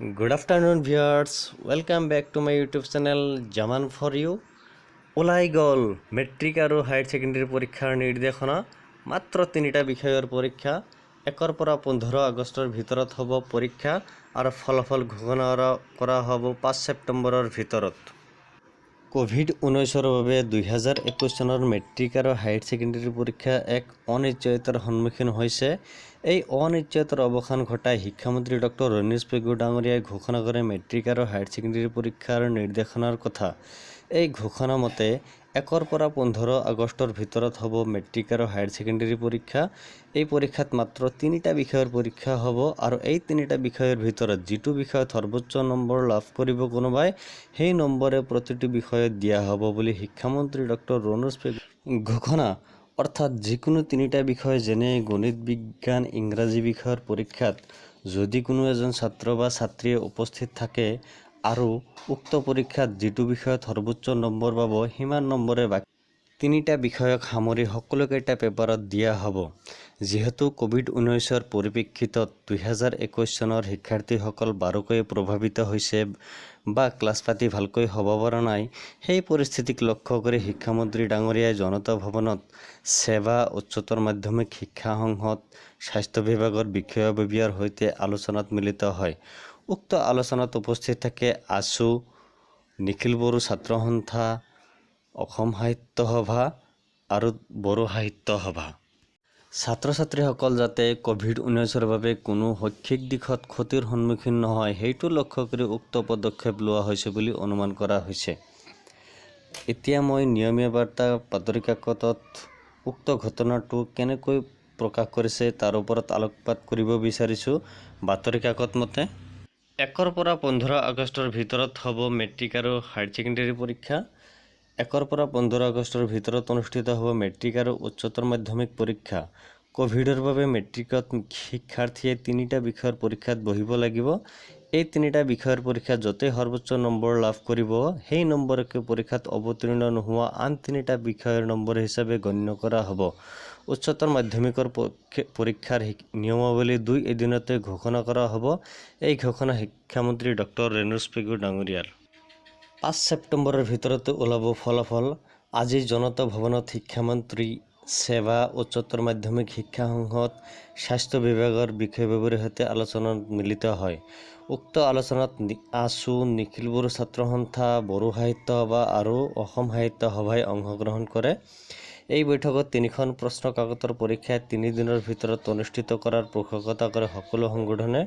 Good afternoon, viewers. Welcome back to my YouTube channel Zaman for You. ওলাই গ'ল matric আৰু higher secondary পৰীক্ষাৰ নিৰ্দেশনা। মাত্ৰ তিনিটা বিষয়ৰ পৰীক্ষা 1ৰ পৰা 15 আগষ্টৰ ভিতৰত হ'ব পৰীক্ষা আৰু ফলাফল ঘোষণা কৰা হ'ব 5 ছেপ্টেম্বৰৰ ভিতৰত। ক'ভিড-19ৰ বাবে 2021 চনৰ মেট্ৰিক আৰু হায়াৰ ছেকেণ্ডেৰী পৰীক্ষা এক অনিশ্চয়তাৰ সন্মুখীন হৈছে। এই অনিশ্চয়তাৰ অৱসান ঘটাই শিক্ষামন্ত্ৰী ডক্টৰ ৰণোজ পেগু ডাঙৰীয়াই ঘোষণা কৰে মেট্ৰিক আৰু হায়াৰ ছেকেণ্ডেৰী পৰীক্ষাৰ নিৰ্দেশনাৰ কথা। এই ঘোষণা মতে 1ৰ পৰা 15 আগষ্টৰ ভিতৰত হ'ব মেট্ৰিক আৰু হায়াৰ ছেকেণ্ডেৰী পৰীক্ষা। এই পৰীক্ষাত মাত্ৰ তিনিটা বিষয়ৰ পৰীক্ষা হ'ব আৰু এই তিনিটা বিষয়ৰ ভিতৰত যিটো বিষয়ত সৰ্বোচ্চ নম্বৰ লাভ কৰিব কোনোবাই, সেই নম্বৰে প্ৰতিটো বিষয়ত দিয়া হ'ব বুলি শিক্ষামন্ত্ৰী ডক্টৰ ৰণোজ পেগু ঘোষণা। অৰ্থাৎ যিকোনো তিনিটা বিষয়, যেনে গণিত, বিজ্ঞান, ইংৰাজী বিষয়ৰ পৰীক্ষাত যদি কোনো এজন ছাত্ৰ বা ছাত্ৰীয়ে উপস্থিত থাকে আৰু উক্ত পৰীক্ষাত যিটো বিষয়ত সৰ্বোচ্চ নম্বৰ পাব, সিমান নম্বৰে বাকী তিনিটা বিষয়ক সামৰি সকলোকেইটা পেপাৰত দিয়া হ'ব। যিহেতু ক'ভিড-19ৰ পৰিপ্ৰেক্ষিতত 2021 চনৰ শিক্ষাৰ্থীসকল বাৰুকৈয়ে প্ৰভাৱিত হৈছে বা ক্লাছ পাতি ভালকৈ হ'ব পৰা নাই, সেই পৰিস্থিতিক লক্ষ্য কৰি শিক্ষামন্ত্ৰী ডাঙৰীয়াই জনতা ভৱনত ছেবা, উচ্চতৰ মাধ্যমিক শিক্ষা সংসদ, স্বাস্থ্য বিভাগৰ বিষয়ববীয়াৰ সৈতে আলোচনাত মিলিত হয়। উক্ত আলোচনাত উপস্থিত থাকে আছু, নিখিল বড়ো ছাত্ৰ সন্থা, অসম সাহিত্য সভা আৰু বড়ো সাহিত্য সভা। ছাত্ৰ ছাত্ৰীসকল যাতে ক'ভিড-19ৰ বাবে কোনো শৈক্ষিক দিশত ক্ষতিৰ সন্মুখীন নহয়, সেইটো লক্ষ্য কৰি উক্ত পদক্ষেপ লোৱা হৈছে বুলি অনুমান কৰা হৈছে। এতিয়া মই নিয়মীয়া বাৰ্তা বাতৰি কাকতত উক্ত ঘটনাটো কেনেকৈ প্ৰকাশ কৰিছে, তাৰ ওপৰত আলোকপাত কৰিব বিচাৰিছোঁ। বাতৰি কাকত মতে 1ৰ পৰা 15 আগষ্টৰ ভিতৰত হ'ব মেট্ৰিক আৰু হায়াৰ ছেকেণ্ডেৰী পৰীক্ষা। 1ৰ পৰা 15 আগষ্টৰ ভিতৰত অনুষ্ঠিত হ'ব মেট্ৰিক আৰু উচ্চতৰ মাধ্যমিক পৰীক্ষা। ক'ভিডৰ বাবে মেট্ৰিকত শিক্ষাৰ্থীয়ে তিনিটা বিষয়ৰ পৰীক্ষাত বহিব লাগিব। এই তিনিটা বিষয়ৰ পৰীক্ষাত য'তেই সৰ্বোচ্চ নম্বৰ লাভ কৰিব, সেই নম্বৰকে পৰীক্ষাত অৱতীৰ্ণ নোহোৱা আন তিনিটা বিষয়ৰ নম্বৰ হিচাপে গণ্য কৰা হ'ব। উচ্চতৰ মাধ্যমিকৰ পৰীক্ষাৰ নিয়মাৱলী দুই এদিনতে ঘোষণা কৰা হ'ব। এই ঘোষণা শিক্ষামন্ত্ৰী ডক্টৰ ৰণোজ পেগু ডাঙৰীয়াৰ। 5 ছেপ্টেম্বৰৰ ভিতৰতে ওলাব ফলাফল। আজি জনতা ভৱনত শিক্ষামন্ত্ৰী, ছেবা, উচ্চতৰ মাধ্যমিক শিক্ষা সংসদ, স্বাস্থ্য বিভাগৰ বিষয়ববীয়াৰ সৈতে আলোচনাত মিলিত হয়। উক্ত আলোচনাত আছু, নিখিল বড়ো ছাত্ৰ সন্থা, বড়ো সাহিত্য সভা আৰু অসম সাহিত্য সভাই অংশগ্ৰহণ কৰে। এই বৈঠকত তিনিখন প্ৰশ্ন কাকতৰ পৰীক্ষা 3 দিনৰ ভিতৰত অনুষ্ঠিত কৰাৰ পোষকতা কৰে সকলো সংগঠনে।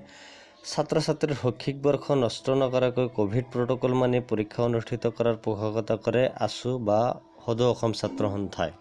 ছাত্ৰ ছাত্ৰীৰ শৈক্ষিক বৰ্ষ নষ্ট নকৰাকৈ ক'ভিড প্ৰট'কল মানি পৰীক্ষা অনুষ্ঠিত কৰাৰ পোষকতা কৰে আছু বা সদৌ অসম ছাত্ৰ সন্থাই।